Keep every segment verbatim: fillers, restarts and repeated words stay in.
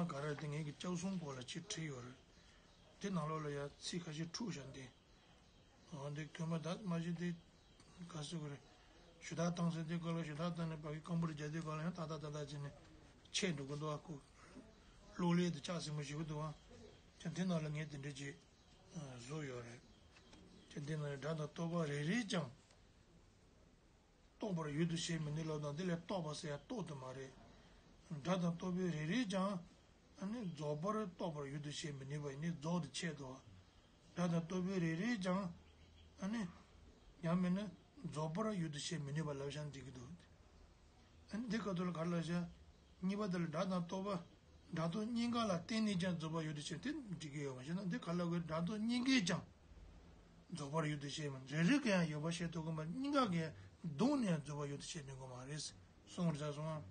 ག་རེ་དེ་ངེད་ཀྱི་ལྕགས་ཟམ་སྐོར་ལ་ཅིག་བྲིས་ཡོད་རེད། དེ་ནང་ལོགས་ལ་ཡ་ཚིག་ཁ་ཤས་འཁྲུག་བཞག་འདི། འོ་འདི་གོན་པ་ད་མ་གཞི་དེ་ག་ཟེར་དགོས་རེད། ཞུ་དག་བཏང་ཟེར་དུས་སྐབས་ལ་ཞུ་དག་བཏང་ནས་ཕ་གི་རྐང་པར་རྒྱག་དུས་སྐབས་ལ་ཡང་ཏག་ཏག་ཏག་ཏག་བྱས་ནས་ཆད་འགྲོ་གི་འདུག་ཨ་ཁོ། གློག་ཀླད་དེ་ལྕགས་ཟིན་པོ་ཞིག་འདུག་ཨ། ཀྱང་དེ་ནང་ལ་ངས་དེ་འདྲ་ཅིག་བཟོས་ཡོད་རེད། ཀྱང་དེ་ནང་ལ་སྒྲ་དང་རྟོག་པ་རེ་རེས་ཀྱང་། རྟོགས་པར་ཡུལ་དུ་བྱེད་མི་ནུས་ལབ་དང་འདི་ལས་རྟོགས་པ་ཟེར་ཡ་རྟོགས་དུ་མ་རེད། སྒྲ་དང་རྟོག་པའི་རེ་རེས་ཀྱང་། ཨ་ནི་རྫོགས་པར་རྟོགས་པར་ཡུལ་དུ་བྱེད་མི་ནུས་པ་ཡིན་ནི་རྫོགས་དུ་ཆད་དོ། སྒྲ་དང་རྟོག་པའི་རེ་རེས་ཀྱང་། ཨ་ནི། ཡང་མིན་ན་རྫོགས་པར་ཡུལ་དུ་བྱེད་མི་ནུས་པ་ལབ་བཞག་འགྲིག་གི་འདུག་ཨ་ནི་འདི་སྐབས་དུ་ལ་ག་རེ་ལབ་བཞག་གཉིས་པ་དེ་ལ་སྒྲ་དང་རྟོག་པ། སྒྲ་རྟོག་གཉིས་ཀ་ལ་བརྟེན་ནས་ཀྱང་རྫོགས་པ་ཡུལ་དུ་བྱེད་དེ་འགྲིག་གི་ཡོད་པ་ཞེ་ན་འདི་ག་ལ་གོ་སྒྲ་རྟོག་གཉིས་ཀས་ཀྱང་རྫོགས་པར་ཡུལ་དུ་བྱེད་མིན། རེ་རེ་ག་ཡང་ཡོད་པ་ཤེས་ཐུབ་ཀྱི་མ་རེད། གཉིས་ཀ་གིས་བརྡུངས་ནས་རྫོགས་པ་ཡུལ་དུ་བྱེད་ནུས་ཀྱི་མ་རེད། གསུངས་རེད་ས་སོང་ང་།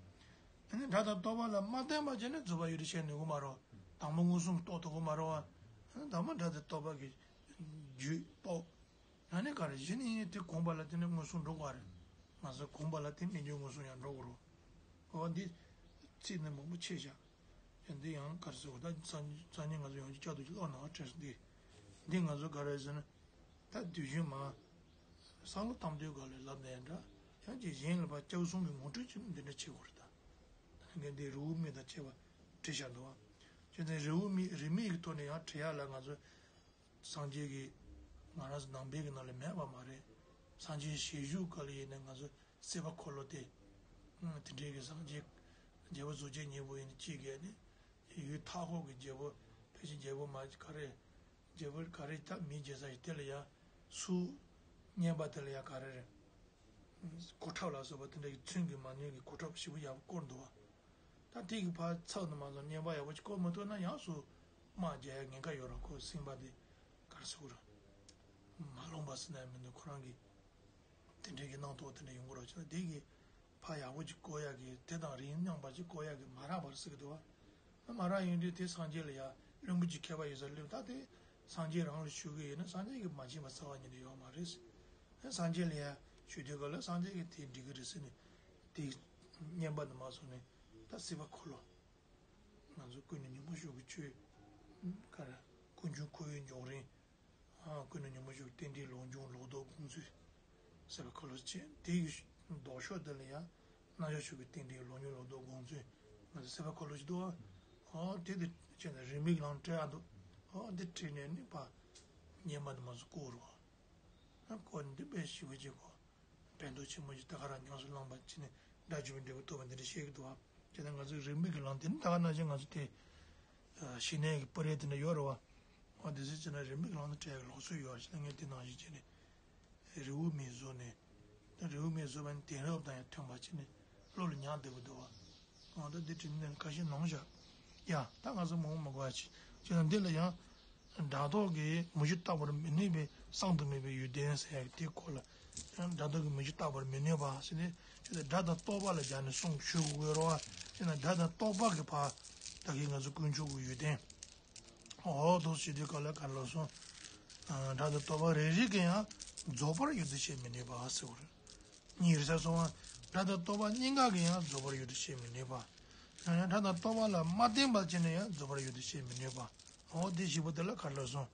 ཨ་ནི་སྒྲ་དང་རྟོག་པ་ལ་མ་བརྟེན་པ་བྱས་ནས་རྫོགས་པ་ཡུལ་དུ་བྱེད་ནུས་ཀྱི་མ་རེད། དང་པོ་མངོན་སུམ་རྟོགས་ཐུབ་ཀྱི་མ་རེད་བ། ཨ་ནི་དང་པོ་སྒྲ་དང་རྟོག་པ་གི་རྒྱུད་རྟོགས། ཨ་ནི་ག་རེ་གཞི་ནས་དེ་གོམས་པ་ལ་དེ་ནས་མངོན་སུམ་འགྲོ་དགོས་རེད། ང་ཚོ་གོམས་པ་ལ་དེ་ནས་རྒྱུད་མངོན་སུམ་ཡང་འགྲོ་དགོས་རེད། འོ་འདི་ཚིག་ནི་མང་པོ་ཆེ་བཞག་ཡང་འདི་ཡང་ག་རེ་ཟེར་བ་ད་སང་སང་ཉིན་ང་ཚོ་ཡང་ཅིག་བསྐྱར་དུ་ཅིག་ཀློག་གནང་བ་དྲན་སོང་འདི། འདི་ང་ཚོ་ག་རེ་ཟེར་ན། ད་དུས་རྒྱུན་མ། བསམ་བློ་བཏང་དུས་ག་ལ་ལབ་ནས་འདྲ། ཡང་ཅིག་གཞན་ལ་ཕར་སྐྱབས་སོང་གི་ངོ་སྤྲོད་ཅིག་འདི་འདྲ་བྱེད་དགོས་རེད་ད། ད་ངས་འདི་རི་བོ་མི་དང་བཅས་པ་བྲིས་བཞག་འདུག་བ། བྱས་ཙང་རི་བོ་མི་རིས་མེད་ཀྱི་ཐོག་ནས་ཡང་བྲིས་ཡག་ལ་ང་ཚོ། སངས་རྒྱས་ཀྱི། ང་རང་ཚོ་ནང་པའི་གི་ནང་ལ་མེད་པ་མ་རེད། སངས་རྒྱས་ཞལ་བཞུགས་སྐབས་ལ་ཡིན་ན་ང་ཚོ་སྲིད་པ་འཁོར་ལོ་དེ། དེ་འདྲའི་གི་སངས་རྒྱས། རྒྱལ་པོ་རྫོགས་ཆེན་སྙིང་པོ་ཡིན་ན་གཅིག་གིས་ནི། ཡུལ་མཐའ་འཁོབ་ཀྱི་རྒྱལ་པོ། ཕལ་ཆེར་རྒྱལ་པོ་མ་ག་རེ། རྒྱལ་པོ་ག་རེ་ད་མིའི་རྒྱལ་ས་ཡི་དེ་ལ་ཡ། སུ། བསྙེན་པ་དེ་ལ་ཡ་ག་རེ་རེད། གོ་ཁྲབ་ལ་སོགས་པ་དེ་འདྲ་གི་མཚོན་གྱི་མ་ནུས་ཀྱི་གོ་ཁྲབ་ཞེ་པོ་ཡག་པོ་བསྐོར་འདུག་བ། ད་དེ་གི་ཕར་ཚབ་ཏུ་མ་སོང་བསྙེན་པ་ཡག་པོ་ཅིག་བསྐོར་མ་ཐུབ་ན་ཡང་སུ་དམག་རྒྱག་ཡ་ཉེན་ཁ་ཡོད་ར་ཁོ་སེམས་པ་དེ་ག་རེ་ཟེར་དགོས་ར། མ་ལོངས་པ་ཟེར་ན་ཡང་མི་འདུག་ཁོ་རང་གི་དེ་འདྲའི་གི་སྣང་དོགས་དེ་འདྲ་ཡོང་གི་ར་ཅིག་ན་དེ་གི་ཕར་ཡག་པོ་ཅིག་བསྐོར་ཡ་གི་དེ་དང་རིང་སྙམ་པ་ཅིག་བསྐོར་ཡ་གི་མ་རག་པར་ཟེར་གི་འདུག་བ། མ་རག་ཡོང་དུས་དེ་སངས་རྒྱས་ལ་ཡ་བློན་པོ་ཅིག་མཁས་པ་ཡོད་ས་བློན་ད་དེ་སངས་རྒྱས་རང་ལ་ཞུ་གི་ཡོད་ན་སངས་རྒྱས་ཀྱིས་མ་མཁྱེན་པ་རྩ་བ་ཉིད་ནས་ཡོད་མ་རེད། སངས་རྒྱས་ལ་ཡ་ཞུ་དུས་ག་ལ་སངས་རྒྱས་ཀྱིས་དེ་འགྲིག་གི་རེད་ཟེར་ནས་དེ་བསྙེན་པ་དུ་མ་སོང་ནས་ད་སྲིད་པ་འཁོར་ལོ། ང་ཚོ་ཀུན་ནས་ཉོན་མོངས་ཤུགས་ཀྱི་ཆོས། ག་རེ། ཀུན་འབྱུང་འཁོར་བའི་འབྱུང་རིམ། ཀུན་ནས་ཉོན་མོངས་ཤུགས་རྟེན་འབྲེལ་ལོག་འབྱུང་ལོག་ལྡོག་དགོངས་ཚུལ། སྲིད་པ་འཁོར་ལོ་ཅན་དེ་ཡི་ལྡོག་ཕྱོགས་དེ་ལ་ཡང་རྣམ་གཞག་ཤུགས་ཀྱི་རྟེན་འབྲེལ་ལོག་འབྱུང་ལོག་ལྡོག་དགོངས་ཚུལ། ང་ཚོ་སྲིད་པ་འཁོར་ལོ་ཅི་འདུག་ཨ། དེ་དེ་ཅན་དུ་རིས་མེད་ལམ་བྲལ་ཡ་འདུག་ཨ་དེ་བྲིས་ནས་ནི་ཕར་བསྙེན་པ་དུ་མ་སུ་བསྐོར་རོ། ཨ་བསྐོར་ནས་འདི་དཔེ་ཞིབ་པོ་ཅིག་གོ། ཕན་ཐོགས་ཆེན་པོ་ཞིག་ད་ག་རང་ཉམས་སུ་བླངས་པ་བྱས་ནས་དགྲ་བཅོམ་པའི་འབྲས་བུ་ཐོབ་པ་འདི་འདྲ་བཤད་ཀྱི་འདུག་བ། བྱས་ན་ང་ཚོའི་རིས་མེད་ཀྱི་ལམ་དེ་ནི་ད་ག་ནང་བཞིན་ང་ཚོ་དེ། ཤེས་ནས་ཀྱི་པར་རིས་དེ་འདྲ་ཡོད་རེད་བ། འོ་དེ་ཚོ་བྱས་ན་རིས་མེད་ཀྱི་ལམ་དུ་བྲལ་བའི་ལུགས་སྲོལ་ཡོད་བ་བྱས་ན་ངས་དེ་ནང་བཞིན་བྱས་ནས། རི་བོ་མི་བཟོ་ནས། ད་རི་བོ་མི་བཟོ་བ་ནི་དེང་རབས་དང་ཡང་མཐུན་པ་བྱས་ནས་བློ་ལ་ཉར་བསྡད་པ་འདུག་བ། འོ་ད་འདི་བྲིས་ནས་ཁ་ཤས་ནང་བཞག་ཡ་ད་ང་ཚོ་མང་པོ་མ་གོ་བ་བྱས། བྱས་ན་འདི་ལ་ཡང་། སྒྲ་རྟོག་གིས་མུ་བཞི་བརྟག་པར་མི་ནུས་པའི་གསང་དུ་མེད་པའི་ཡུལ་ལྡན་ཟེར་ཡག་དེའི་སྐོར་ལ། སྒྲ་རྟོག་གིས་མུ་བཞི་བརྟག་པར་མི་ནུས་པ་ཟེར་ཏེ། ཁྱོད་ཚོ་སྒྲ་དང་རྟོག་པ་ལ་སྦྱར་ནས་གསུངས་ཞུ་དགོས་རོ་བ། ཡིན་ན་སྒྲ་དང་རྟོག་པ་གི་ཕར། ད་གིན་ང་ཚོ་དཀོན་མཆོག་གི་ཡུལ་ལྡན། འོ་དོ་ཞེས་དུས་སྐབས་ལ་ག་ལ་སོང་། སྒྲ་དང་རྟོག་པ་རེ་རེ་གིས་ཡང་རྫོགས་པར་ཡུལ་དུ་བྱེད་མི་ནུས་པ་ཟེར་བ་རེད། གཉིས་རེད་ས་སོང་བ། སྒྲ་དང་རྟོག་པ་གཉིས་ཀ་གིས་ཡང་རྫོགས་པར་ཡུལ་དུ་བྱེད་མི་ནུས་པ། ཡང་ཡང་སྒྲ་དང་རྟོག་པ་ལ་མ་བརྟེན་པར་བྱས་ནས་ཡང་རྫོགས་པར་ཡུལ་དུ་བྱེད་མི་ནུས་པ། འོ་དེ་བཞི་པོ་དེ་ལ་ག་ལ་སོང་།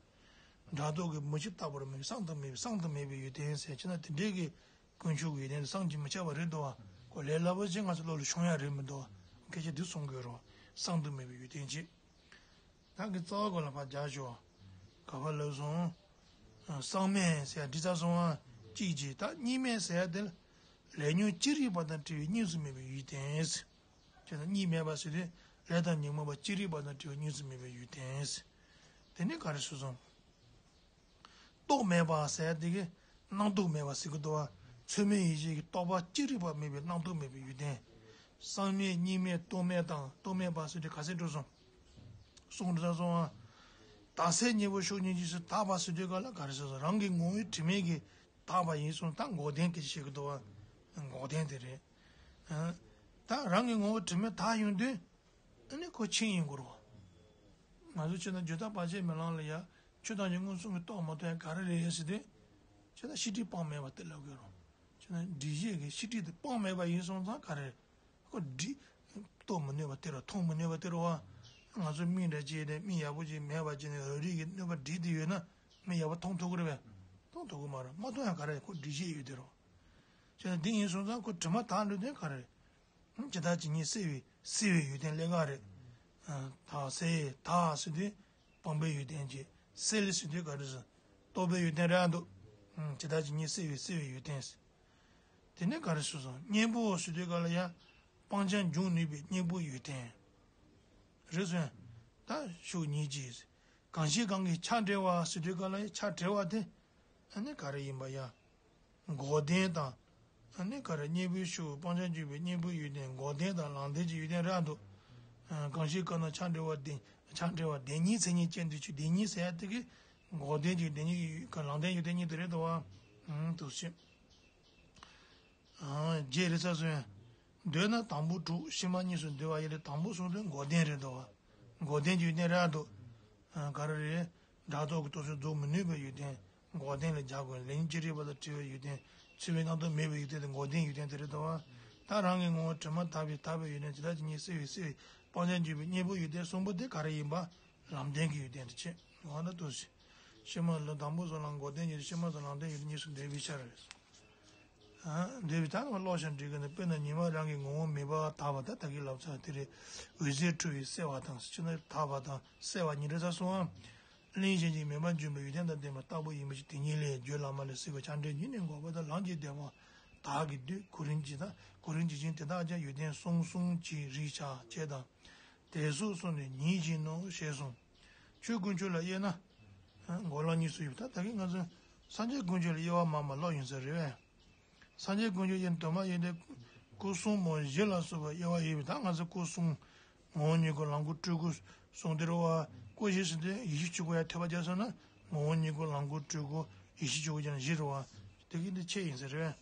སྒྲ་རྟོག་གིས་མུ་བཞི་བརྟག་པར་མི་ནུས་གསང་དུ་མེད་པའི་གསང་དུ་མེད་པའི་ཡུལ་ལྡན་ཟེར་བྱས་ན་དེ་འདྲའི་གི་དཀོན་མཆོག་གི་ཡུལ་ལྡན་དུ་བསམ་གྱིས་མི་ཁྱབ་པ་རེད་འདུག་བ། ཁོ་ལས་སླ་པོ་ཅིག་ང་ཚོ་བློ་ལ་ཤོང་ཡ་རེད་མི་འདུག་བ། སྐད་ཆ་འདི་གསུང་དགོས་རོ། གསང་དུ་མེད་པའི་ཡུལ་ལྡན་ཅིག་ད་གི་རྩ་བ་གོ་ལ་ཕར་རྒྱག་ཤོག་ག་པར་ལབ་སོང་། གསང་མེད་ཟེར་ཡ་འདི་ཚ་སོང་བ། གཅིག་གཅིག་ད་གཉིས་མེད་ཟེར་ཡ་དེ་ལ། ལས་ཉོན་ཅི་རིགས་པ་དང་བྲལ་བའི་གཉིས་སུ་མེད་པའི་ཡུལ་ལྡན། ཅེས་དང་གཉིས་མེད་པ་ཟེར་དུས་ལས་དང་ཉོན་མོངས་པ་ཅི་རིགས་པ་དང་བྲལ་བའི་གཉིས་སུ་མེད་པའི་ཡུལ་ལྡན། དེ་ནི་ག་རེ་ཟེར་སོང་། རྟོག་མེད་པ་ཟེར་དེ་གི་སྣང་རྟོག་མེད་པ་ཟེར་གི་འདུག་བ། ཚད་མའི་ཡེ་ཤེས་ཀྱི་རྟོག་པ་ཅི་རིགས་པ་མེད་པའི་སྣང་རྟོག་མེད་པའི་ཡུལ་ལྡན། གསང་མེད་གཉིས་མེད་རྟོག་མེད་དང་རྟོག་མེད་པ་ཟེར་དུས་ག་ཚད་འགྲོ་སོང་། གསུང་འགྲོ་ས་སོང་བ། དག་སེལ་གཉིས་པོ་ཕྱོགས་གཉིས་ཀྱིས་སུ་དག་པ་ཟེར་དུས་ག་ལ་ག་རེ་ཟེར་སོང་རང་གི་ངོ་བོའི་དྲི་མས་ཀྱི། དག་པ་ཡིན་གསུངས་ད་འགོག་བདེན་སྐད་ཆ་བཤད་ཀྱི་འདུག་བ། འགོག་བདེན་དེ་རེད། ད་རང་གི་ངོ་བོ་དྲི་མས་དག་ཡོང་དུས། ཨ་ནི་ཁོ་འཆིང་ཡིན་དགོས་རེད་བ། ང་ཚོ་ཕྱི་ནང་རྒྱུ་དག་བར་ཆད་མེད་ལམ་ལ་ཡ། ཆོས་ཐམས་ཅད་མངོན་སུམ་གྱིས་རྟོགས་མ་ཐུབ་ཡ་ག་རེ་རེད་ཟེར་དུས། ཕྱི་ནང་ཤེས་སྒྲིབ་སྤང་མེད་པ་དེ་ལབ་དགོས་རེད། ཕྱི་ནང་སྒྲིབ་བྱེད་ཀྱི་ཤེས་སྒྲིབ་དེ་སྤང་མེད་པ་ཡིན་སོང་ཙང་ག་རེ། ཁོ་སྒྲིབ། རྟོགས་མི་ནུས་པ་དེ་རེད་མཐོང་མི་ནུས་པ་དེ་རེད་བ། ང་ཚོ་མིག་འདྲ་བྱས་ཏེ་མིག་ཡག་པོ་ཅིག་མེད་པ་བྱས་ནས་རོ་རིགས་ཀྱི་གནོད་པ་སྒྲིག་བསྡད་ཡོད་ན་མིག་ཡག་པོ་མཐོང་ཐུབ་ཀྱི་རེད་པས། མཐོང་ཐུབ་ཀྱི་མ་རེད། མ་མཐོང་ཡང་ག་རེ་ཁོ་སྒྲིག་བྱེད་ཡོད་དེ་རོ། བྱས་ན་འདི་ཡིན་སོང་ཙང་ཁོ་དྲི་མ་དག་འགྲོ་དོན་ག་རེ་རེད། ཇི་ལྟར་ཇི་སྙེད་བསིལ་བའི་བསིལ་བའི་ཡོན་ཏན་ལས་ཀ་རེད། དག་བསིལ་དག་ཟེར་དུས་སྤང་པའི་ཡོན་ཏན་གྱིས། བསིལ་ཟེར་དུས་ག་རེ་ཟེར། རྟོགས་པའི་ཡོན་ཏན་རེད་འདུག་ཇི་ལྟར་ཇི་སྙེད་བསིལ་བའི་བསིལ་བའི་ཡོན་ཏན་ཟེར། དེ་ནས་ག་རེ་ཟེར་སོང་། གཉེན་པོ་ཟེར་དུས་ག་ལ་ཡ། སྤང་བྱ་འབྱུང་ནུས་པའི་གཉེན་པོའི་ཡོན་ཏན། རེད་སོང་། ད་ཤུགས་གཉིས་ཀྱིས། གང་ཞིག་གང་གིས་ཆགས་བྲལ་བ་ཟེར་དུས་ག་ལ་ཡ་ཆགས་བྲལ་བ་དེ། ཨ་ནི་ག་རེ་ཡིན་པ་ཡ། འགོག་བདེན་དང་། ཨ་ནི་ག་རེ་གཉེན་པོའི་ཤུགས་སྤང་བྱ་འཇུག་པའི་གཉེན་པོའི་ཡོན་ཏན་འགོག་བདེན་དང་ལམ་བདེན་གྱི་ཡོན་ཏན་རེད་འདུག་གང་ཞིག་གང་ན་ཆགས་བྲལ་བ་བདེན་ཆགས་བྲལ་བ་བདེན་གཉིས་མཚན་ཉིད་ཅན་དུ་ཆུད། བདེན་གཉིས་ཟེར་ཡ་དེ་གི་འགོག་བདེན་གྱི་བདེན་གཉིས་ལམ་བདེན་ཡོན་ཏན་གཉིས་དེ་རེད་འདུག་བ། འདུག་ཕྱིར། རྗེས་རེད་ས་སོ་ཡང་། འདོད་ན་དང་པོ་དྲུག་ཕྱི་མ་གཉིས་སུ་འདུ་བ་ཡིན་ཏེ་དང་པོ་གསུམ་དེ་འགོག་བདེན་རེད་འདུག་བ། འགོག་བདེན་གྱི་ཡོན་ཏན་རེད་འདུག་ག་རེ་རེད། སྒྲ་རྟོག་གི་སྟོབས་ཤུགས་རྫོགས་མི་ནུས་པའི་ཡོན་ཏན་འགོག་བདེན་ལ་སྦྱར་དགོས། ལན་ཅི་རིགས་པ་དང་བྲལ་བའི་ཡོན་ཏན་ཚུལ་མིན་རྣམ་རྟོག་མེད་པའི་ཡོན་ཏན་དེ་འགོག་བདེན་ཡོན་ཏན་དེ་རེད་འདུག་བ། ད་རང་གི་ངོ་བོ་དྲི་མ་དག་པའི་དག་པའི་ཡོན་ཏན་ཇི་ལྟར་ཇི་སྙེད་བསིལ་བའི་བསིལ་བའི་སྤང་བྱ་འཇུག་པའི་གཉེན་པོའི་ཡོན་ཏན་གསུམ་པོ་དེ་ག་རེ་ཡིན་པ། ལམ་བདེན་གྱི་ཡོན་ཏན་དེ་བྱེད་འོ་ན་ལྟོས་ཤིག་ཕྱི་མ་ལ་དང་པོ་སོགས་ལ་འགོག་བདེན་ཡོད་དེ་ཕྱི་མ་སོགས་ལམ་བདེན་ཡོད་དེ་གཉིས་སུ་འདོད་པའི་ཕྱིར། འདོད་པའི་ཐབས་ལ་ཀློག་ཞིང་འགྲིག་གི་ནི་དཔེར་ན་ཉི་མ་རང་གི་ངོ་བོ་མེད་པར་དག་པ་དང་ད་གིན་ལབ་ཚར་དེ་རེད། འོད་ཟེར་འཕྲོ་བའི་གསལ་བ་དང་ཕྱི་ནི་དག་པ་དང་གསལ་བ་གཉིས་རེད་ས་གསུངས་པ། གླེང་གཞན་གྱིས་མེད་པར་འཇོམས་པའི་ཡོན་ཏན་དང་ལྡན་པ་ལྟ་བུ་ཡིན་པ་ཞིག་དེ་ཉིད་ལས་རྒྱུ་ལམ་ལས་སྲིད་པའི་ཆགས་བྲལ་ཉིད་ནས་འགོག་པ་དང་ལམ་གྱི་བདེན་པ་དག་གི་དུས་གོ་རིམ་གྱི་དང་གོ་རིམ་གྱི་ཅན་དེ་དག་ཀྱང་ཡོན་ཏན་གསུམ་གསུམ་གྱི་རིགས་ཆགས་བཅས་དང་། དེ་སོགས་གསུངས་ནས་ཉིད་ཀྱིས་ནོ་ཞེས་གསུངས། ཆོས་དཀོན་མཆོག་ལ་དབྱེ་ན། འགོག་ལམ་གཉིས་སུ་ཡོད་པ་ད་ད་གིན་ང་ཚོ་སངས་རྒྱས་དཀོན་མཆོག་ལ་དབྱེ་བ་མར་མར་ཀློག་ཡིན་ས་རེད་བས། སངས་རྒྱས་དཀོན་མཆོག་དབྱེ་ན་དོན་མ་དབྱེ་དེ་སྐུ་གསུམ་མོ་བཞི་ལ་སོགས་པ་དབྱེ་བ་ཡོད་པས་ད་ང་ཚོ་སྐུ་གསུམ་ངོ་བོ་ཉིད་སྐུ་ལམ་སྐུ་སྤྲུལ་སྐུ་གསུམ་དེ་རེད་བ། སྐུ་བཞི་ཟེར་དུས་ཡེ་ཤེས་གཅིག་པུ་ཡང་ཐེག་པ་རྒྱ་སོང་ན་ངོ་བོ་ཉིད་སྐུ་ལམ་སྐུ་སྤྲུལ་སྐུ་ཡེ་ཤེས་གཅིག་པུ་ཀྱང་བཞི་རེད་བ། དེ་གིན་འདི་ཕྱེ་ཡིན་ས་རེད་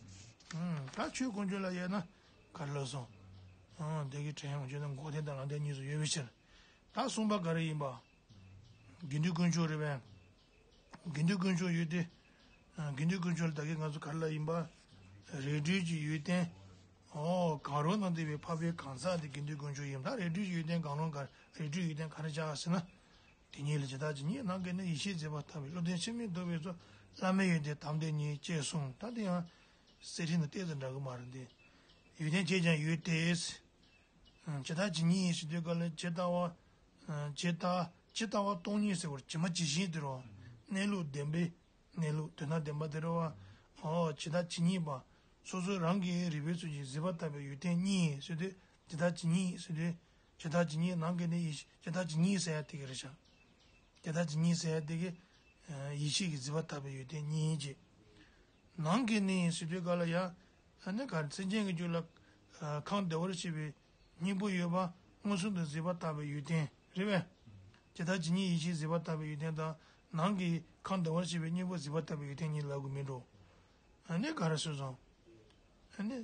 བས། ད་ཆོས་དཀོན་མཆོག་ལ་དབྱེ་ན་ག་རེ་ལབ་སོང་། དེ་གི་དྲན་ཡོང་བྱས་ན་འགོག་བདེན་དང་ལམ་བདེན་གཉིས་སུ་ཡོད་པའི་ཕྱིར། ད་གསུམ་པ་ག་རེ་ཡིན་པ། དགེ་འདུན་དཀོན་མཆོག་རེད་པས། དགེ་འདུན་དཀོན་མཆོག་ཡོད་དེ། དགེ་འདུན་དཀོན་མཆོག་ལ་ད་གིན་ང་ཚོ་ག་རེ་ལབ་ཡིན་པ། རིགས་སྒྲེ་གི་ཡོན་ཏན། ཨོ་གང་རུང་དང་ལྡན་པའི་འཕགས་པའི་གང་ཟག་དེ་དགེ་འདུན་དཀོན་མཆོག་ཡིན་པ་ད་རིགས་སྒྲེ་གི་ཡོན་ཏན་གང་རུང་ག་རིགས་སྒྲེ་ཡོན་ཏན་ག་རེ་བྱ་ཟེར་ན། དེ་ཉིད་ལ་ཇི་ལྟར་ཇི་སྙེད་ནམ་མཁའི་གནས་ཡེ་ཤེས་གཟིགས་པ་ལྟ་བུའི་བློ་ལྡན་འཆི་མེད་རྡོ་རྗེ་སོགས་བླ་མའི་ཡོན་ཏན་དམ་ལྡན་ཉིད་ཅེས་གསུངས་ད་དེ་ཡང་། གསེར་ཕྲེང་དང་ཏོག་ཙམ་འདྲ་གི་མ་རེད་དེ། ཡོན་ཏན་བྱས་ཀྱང་ཡོད་དེ། ཇི་ལྟར་ཇི་སྙེད་ཡིན་ཞེས་དུས་ག་ལ་ཇི་ལྟ་བ། ཇི་ལྟ་ཇི་ལྟ་བ་སྟོང་ཉིད་ཟེར་བར་ཇི་མ་ཇི་བཞིན་དུ་རོ། གནས་ལུགས་བདེན་པའི་གནས་ལུགས་དོན་དམ་བདེན་པ་དེ་རེད་བ། ཨོ་ཇི་ལྟར་ཇི་སྙེད་པ། སོ་སོ་རང་གི་རིག་པའི་ཚུལ་གྱིས་གཟིགས་པ་ལྟ་བུའི་ཡོན་ཏན་གཉིས་ཟེར་དུས་ཇི་ལྟར་ཇི་སྙེད་ཟེར་དུས་ཇི་ལྟར་ཇི་སྙེད་ནམ་མཁའི་གནས་ཡེ་ཤེས་ཇི་ལྟར་ཇི་སྙེད་ཟེར་ཡ་དེ་ག་རེད་ཤག་ཇི་ལྟར་ཇི་སྙེད་ཟེར་ཡ་དེ་གི་ཡེ་ཤེས་ཀྱིས་གཟིགས་པ་ལྟ་བུའི་ཡོན་ཏན་གཉིས་ཀྱི། ནམ་མཁའི་གནས་ཟེར་དུས་ག་ལ་ཡ། ཨ་ནི་ག་རེ་སེམས་ཅན་གྱི་རྒྱུད་ལ། ཁམས་བདེ་བར་གཤེགས་པའི་སྙིང་པོ་ཡོད་པ་མངོན་སུམ་དུ་གཟིགས་པ་ལྟ་བུའི་ཡོན་ཏན་རེད་པས། ཇི་ལྟར་ཇི་སྙེད་ཡེ་ཤེས་གཟིགས་པ་ལྟ་བུའི་ཡོན་ཏན་དང་ནང་གི་ཁམས་བདེ་བར་གཤེགས་པའི་སྙིང་པོ་གཟིགས་པ་ལྟ་བུའི་ཡོན་ཏན་གཉིས་ལབ་དགོས་མིན་འགྲོ། ཨ་ནི་ག་རེ་ཟེར་སོང་། ཨ་ནི།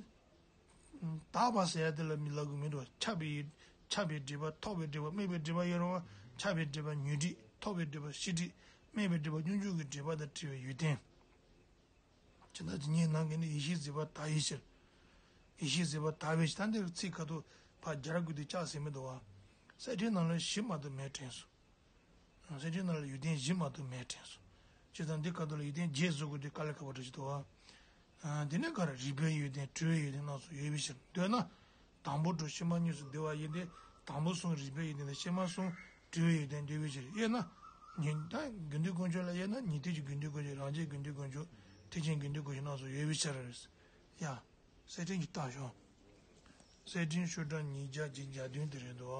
དག་པ་ཟེར་ཡ་དེ་ལ་མི་ལབ་དགོས་མིན་འགྲོ། ཁྱབ་པའི། ཁྱབ་པའི་སྒྲིབ་པ་ཐོགས་པའི་སྒྲིབ་པ་དམིགས་པའི་སྒྲིབ་པ་ཡོད་རེད་བ། ཁྱབ་པའི་སྒྲིབ་པ་ཉོན་སྒྲིབ་ཐོགས་པའི་སྒྲིབ་པ་ཤེས་སྒྲིབ་དམིགས་པའི་སྒྲིབ་པ་སྙོམས་འཇུག་གི་སྒྲིབ་པ་དང་བྲལ་བའི་ཡོན་ཏན། ཇི་ལྟར་ཇི་སྙེད་ནམ་མཁའི་གནས་ཡེ་ཤེས་གཟིགས་པ་ལྟ་བུའི་ཕྱིར། ཡེ་ཤེས་གཟིགས་པ་ལྟ་བུའི་ཕྱིར་ད་འདིར་ཚིག་ཁ་ཐུག་ཕར་རྒྱ་ར་དགོས་དུས་ལྕགས་ཟེར་མི་འདུག་བ། གསེར་ཕྲེང་ནང་ལ་བཞི་མ་གཏོགས་མེད་དྲན་སོང་། གསེར་ཕྲེང་ནང་ལ་ཡོན་ཏན་བཞི་མ་གཏོགས་མེད་དྲན་སོང་། སྤྱིར་བཏང་འདི་ཁ་ཐུག་ལ་ཡོན་ཏན་བརྒྱད་བཟོ་དགོས་དུས་དཀའ་ལས་ཁག་པོ་འདྲ་ཞིག་འདུག་བ། དེ་ནས་ག་རེ་རིག་པའི་ཡོན་ཏན་གྲོལ་བའི་ཡོན་ཏན་རྣམས་སུ་ཡོད་པའི་ཕྱིར་འདོད་ན། དང་པོ་དྲུག་ཕྱི་མ་གཉིས་སུ་འདུ་བ་ཡིན་ཏེ། དང་པོ་གསུམ་རིག་པའི་ཡོན་ཏན་དང་ཕྱི་མ་གསུམ་གྲོལ་བའི་ཡོན་ཏན་འདུ་བའི་ཕྱིར་དབྱེ་ན། ཉིད་ད་དགེ་འདུན་དཀོན་མཆོག་ལ་དབྱེ་ན་ཉན་ཐོས་ཀྱི་དགེ་འདུན་དཀོན་མཆོག་རང་རྒྱལ་དགེ་འདུན་དཀོན་མཆོག་ཐེག་ཆེན་དགེ་འདུན་དཀོན་མཆོག་རྣམས་སུ་ཡོད་པའི་ཕྱིར། ཡ། གསེར་ཕྲེང་གི་རྟགས་ཤོག་གསེར་ཕྲེང་ཤོག་གྲངས་ཉིས་བརྒྱ་བརྒྱད་ཅུ་གྱ་བདུན་དེ་རེད་འདུག་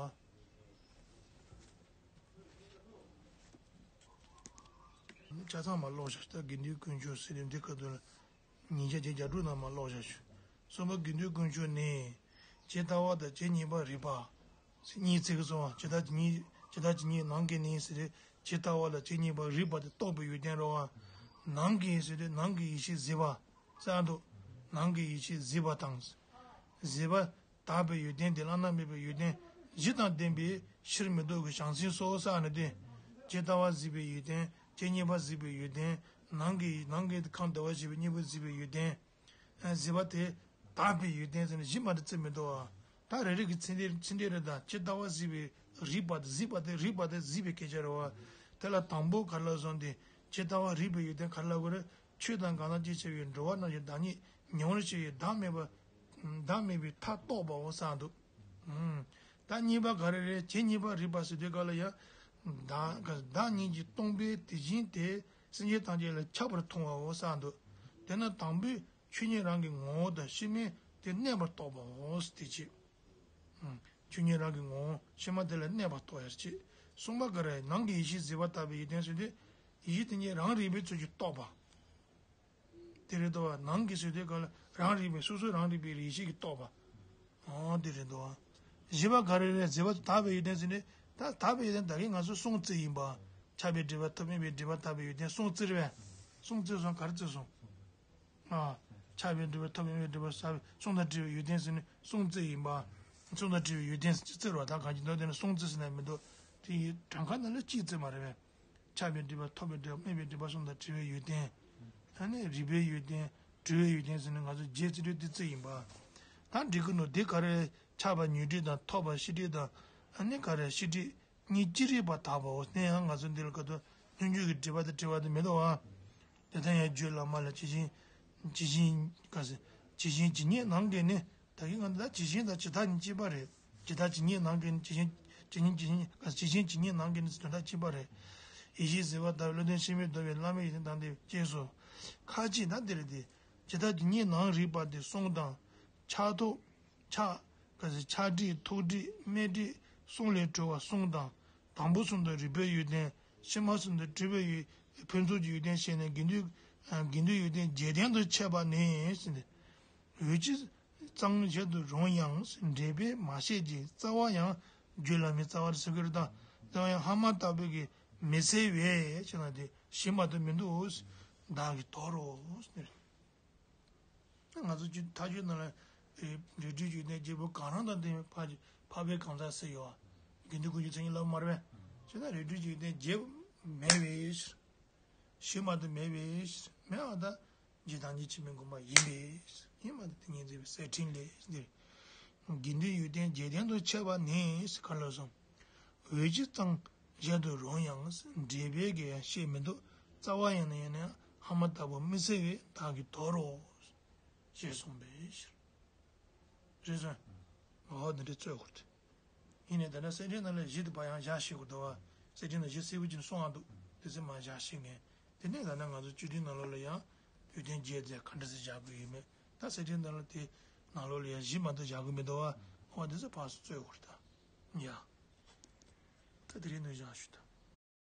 ཨ། ཆ་ཚང་མ་ཀློག་བཞག་ད་དགེ་འདུན་དཀོན་མཆོག་གསེར་ཕྲེང་འདི་ཁ་ཐུག་ལ། ཉིས་བརྒྱ་བརྒྱད་ཅུ་གྱ་དྲུག་ནང་མ་ཀློག་བཞག་ཞུ། གསུམ་པ་དགེ་འདུན་དཀོན་མཆོག་ནི། ཇི་ལྟ་བ་དང་ཇི་སྙེད་པ་རིག་པ། གཉིས་ཚིག་གི་གསུང་བ་ཇི་ལྟར་ཇི་སྙེད་ཇི་ལྟར་ཇི་སྙེད་ནམ་མཁའི་གནས་ཟེར་ཏེ་ཇི་ལྟ་བ་དང་ཇི་སྙེད་པ་རིག་པ་དེ་རྟོགས་པའི་ཡོན་ཏན་རེད་བ། ནམ་མཁའི་ཟེར་ཏེ་ནམ་མཁའི་ཡེ་ཤེས་གཟིགས་པ། གསལ་འདུག་ནམ་མཁའི་ཡེ་ཤེས་གཟིགས་པ་དང་། གཟིགས་པ་དག་པའི་ཡོན་ཏན་དེ་བླ་ན་མེད་པའི་ཡོན་ཏན་བཞི་དང་ལྡན་པའི་ཕྱིར་མི་ལྡོག་གི་བྱང་སེམས་སོ་གསལ་ནི་སྟེ། ཇི་ལྟ་བ་གཟིགས་པའི་ཡོན་ཏན་ཇི་སྙེད་པ་གཟིགས་པའི་ཡོན་ཏན་ནམ་མཁའི་ནམ་མཁའི་ཁམས་བདེ་བར་གཤེགས་པའི་སྙིང་པོ་གཟིགས་པའི་ཡོན་ཏན། གཟིགས་པ་དེ་དག་པའི་ཡོན་ཏན་ཟེར་ནས་གཞི་མ་དེ་བརྩི་མི་འདུག་ཨ། ད་རེ་རེ་གི་ཚིག་འདི་ཚིག་འདི་རེ་དང་ཇི་ལྟ་བ་གཟིགས་པའི་ རིག་པ་དང་གཟིགས་པ་དེ་རིག་པ་དེ་གཟིགས་པའི་སྐད་ཆ་རེད་བ། དེ་ལ་དང་པོ་ག་རེ་ལབ་སོང་སྟེ་ཇི་ལྟ་བ་རིག་པའི་ཡོན་ཏན་ག་རེ་ལབ་དགོས་རེད། ཆོས་དང་གང་ལ་ཅི་བྱ་བའི་འགྲོ་བ་རྣམས་ཀྱི་བདག་ཉིད་ཉམས་པར་བྱ་བའི་བདག་མེད་པ། བདག་མེད་པའི་མཐའ་རྟོགས་པའོ་ཟེར་འདུག་ད་གཉིས་པ་ག་རེ་རེད། ཇི་སྙེད་པ་རིག་པ་ཟེར་དུས་ག་ལ་ཡ། བདག་བདག་ཉིད་ཀྱིས་སྟོང་པའི་དེ་བཞིན་དེ་སེམས་ཅན་ཐམས་ཅད་ལ་ཁྱབ་པར་མཐོང་བའོ་ཟེར་འདུག་དེ་ནི་དང་པོས་ཆོས་ཉིད་རང་གི་ངོ་བོ་དང་ཕྱི་མས་དེ་གནས་པར་རྟོགས་པའོ་ཟེར་དེ་ཅི། ཆོས་ཉིད་རང་གི་ངོ་བོ་ཕྱི་མ་དེ་ལ་གནས་པར་རྟོགས་ཡར་བྱེད། གསུམ་པ་ག་རེ། ནང་གི་ཡེ་ཤེས་གཟིགས་པ་ལྟ་བུའི་ཡོན་ཏན་ཟེར་དུས། ཡེ་ཤེས་དེ་ཉིད་རང་རིག་པའི་ཚུལ་གྱིས་རྟོགས་པ། དེ་རེད་དོ། ནང་གི་ཟེར་དུས་ག་ལ་རང་རིག་པའི་སོ་སོ་རང་རིག་པའི་ཡེ་ཤེས་ཀྱིས་རྟོགས་པ། ཨོ་དེ་རེད་དོ། བཞི་པ་ག་རེ་རེད། གཟིགས་པ་དག་པའི་ཡོན་ཏན་ཟེར་ནས་ད་དག་པའི་ཡོན་ཏན་ད་གིན་ང་ཚོ་སྲོང་བཙི་ཡིན་པ། ཆགས་པའི་སྒྲིབ་པ་ཐོབ་མེད་པའི་སྒྲིབ་པ་དག་པའི་ཡོན་ཏན་སྲོང་བཙིར་བས། སྲོང་བཙིར་སོང་། ག་རེ་བཙིར་སོང་། ཨ། ཆགས་པའི་སྒྲིབ་པ་ཐོབ་མེད་པའི་སྒྲིབ་པ་ཟག་པའི་སྲོང་དང་བྲལ་བའི་ཡོན་ཏན་ཟེར་ནས་སྲོང་བཙིར་ཡིན་པ། སྲོང་དང་བྲལ་བའི་ཡོན་ཏན་ཟེར་བཙིར་བ་དང་གང་ཅི་འདོད་དེ་ནི་སྲོང་བཙིར་ཟེར་ན་མི་འདུག་དེ་ཡི་གྲངས་ཀ་ནང་ལ་གཅིག་བཙིར་མ་རེད་པས། ཆགས་པའི་སྒྲིབ་པ་ཐོབ་པའི་སྒྲིབ་པ་མེད་པའི་སྒྲིབ་པ་སྲོང་དང་བྲལ་བའི་ཡོན་ཏན། ཨ་ནི་རིག་པའི་ཡོན་ཏན་གྲོལ་བའི་ཡོན་ཏན་ཟེར་ནས་ང་ཚོ་བརྒྱད་བཙིར་དུས་དེ་བཙིར་ཡིན་པ། ད་འགྲིག་གི་འདུག་དེ་ག་རེ། ཆགས་པ་ཉོན་སྒྲིབ་དང་ཐོབ་པ་ཤེས་སྒྲིབ་དང་། ཨ་ནི་ག་རེ། ཤེས་སྒྲིབ་གཉིས་ཅི་རིགས་པ་དག་པའོ། དེ་ཡང་ང་ཚོ་འདི་ལ་ག་དུས་སྙོམས་འཇུག་གི་སྒྲིབ་པ་དང་བྲལ་བ་དེ་མི་འདུག་ཨ། དེ་ལྟར་ཡང་རྒྱུད་བླ་མ་ལ་ཇི་བཞིན་ཇི་བཞིན་ག་ཟེར། ཇི་བཞིན་ཇི་སྙེད་ནམ་མཁའི་ནི། ད་གིན་ང་འདི་ལ་ཇི་བཞིན་དང་ཇི་ལྟར་གཉིས་གཅིག་པ་རེད། ཇི་ལྟར་ཇི་སྙེད་ནམ་མཁའི་ནི། ཇི་བཞིན་ཇི་སྙེད་ཇི་སྙེད་ག་ཇི་བཞིན་ཇི་སྙེད་ནམ་མཁའི་ནི་དོན་དག་གཅིག་པ་རེད། ཡེ་ཤེས་གཟིགས་པ་ལྟ་བུའི་བློ་ལྡན་ཕྱིར་མི་ལྡོག་པའི་བླ་མའི་ཡོན་ཏན་དང་ལྡན་པའི་རྗེས་སུ། ཁ་ཅིག་ད་འདིར་དེ། ཇི་ལྟར་ཇི་སྙེད་ནམ་རིག་པ་དེ་གསུམ་དང་། ཆགས་ཐོགས། ཆགས། ག་ཟེར། ཆགས་སྒྲིབ་ཐོགས་སྒྲིབ་དམིགས་སྒྲིབ་གསུམ་ལས་གྲོལ་བ་གསུམ་དང་། དང་པོ་གསུམ་དུ་རིག་པའི་ཡོན་ཏན། ཕྱི་མ་གསུམ་དུ་སྒྲིབ་པའི་ཡོན། ཕུན་ཚོགས་ཀྱི་ཡོན་ཏན་བཤད་ནས་དགེ་འདུན། དགེ་འདུན་ཡོན་ཏན་བརྒྱད་ལྡན་དུ་འཆད་པ་ནི་ཟེར་ནས། འོད་ཀྱི་གཙང་བཞིན་དུ་རུང་ཡང་འགྲེལ་པས་མ་བཤད་ཅིང་རྩ་བ་ཡང་རྒྱུད་བླ་མའི་རྩ་བ་ཟེར་གྱི་རེད་ད། རྩ་བ་ཡང་ཧ་མ་ལྟ་བུའི་གི་མི་གསལ་བས་ཞེ་ན་དེ་ཞིག་མ་གཏོགས་མི་འདུག་བདག་གིས་དོར་རོ་ཟེར་ནས། ང་ཚོ་ཅིག་ཐག་གཅོད་ནང་ལ་རིགས་རུས་ཀྱི་ཡོན་ཏན་བརྒྱད་པོ་གང་རུང་དང་ལྡན་པའི་འཕགས་པའི་གང་ཟག་ཟེར་ཡོད། དགེ་འདུན་ཀུན་གྱི་མཚན་ཉིད་ལབ་མ་རེད་པས། བྱས་ན་རིགས་རུས་ཀྱི་ཡོན་ཏན་བརྒྱད་མེད་པའི་ཕྱིར། ཕྱིར་མ་གཏོགས་མེད་པའི་ཕྱིར། མེད་པ་དང་། རྗེ་བདག་ཉིད་འཆི་མེད་མགོན་པོ་ཡིན་པའི་ཕྱིར། ཡིན་མ་གཏོགས་དེ་ཉིད་མཛད་པའི་གསེར་ཕྲེང་ལས་འདིར། དགེ་འདུན་ཡོན་ཏན་བརྒྱད་ལྡན་དུ་འཆད་པ་ནི་ག་ལ་སོང་། འོད་ཀྱི་གཙང་བཞིན་དུ་རུང་ཡང་འགྲེལ་པས་ཀྱང་བཤད་མི་འདུག་རྩ་བ་ཡང་ན་ཡང་ན་ཧ་མ་ལྟ་བུ་མི་གསལ་བས་བདག་གིས་དོར་རོ། ཞེས་གསུངས་པའི་ཕྱིར། རེད་སོང་། ཨོ་འདི་འདྲའི་རྩོད་དགོས་ཏེ། ཡིན་ནའི་ད་ནི་གསེར་ཕྲེང་ནང་ལ་བཞི་དེ་ཕར་ཡང་བཞག་ཤེས་དགོས་འདུག་བ། གསེར་ཕྲེང་ནང་བཞི་གསལ་པོ་ཅིག་གསུངས་ཨ་འདུག་དེ་ཚོ་མར་བཞག་ཤེས་ངེས། དེ་ནས་ད་ནི་ང་ཚོ་བཅུད་ལྡན་ནང་ལོགས་ལ་ཡང་ཡོན་ཏན་བརྒྱད་དེ་ག་འདྲ་ཟེར་བཞག་དགོས་ཡོད་མེད། ད་གསེར་ཕྲེང་ནང་ལ་དེ་ནང་ལོགས་ལ་ཡང་བཞི་མ་གཏོགས་བཞག་དགོས་མི་འདུག་བ། ཨོ་དེ་ཚོ་ཕར་ཚུར་རྩོད་དགོས་རེད་ད། ཡ། ད་དེ་རིང་ནས་བཞག་ཞུ་ད།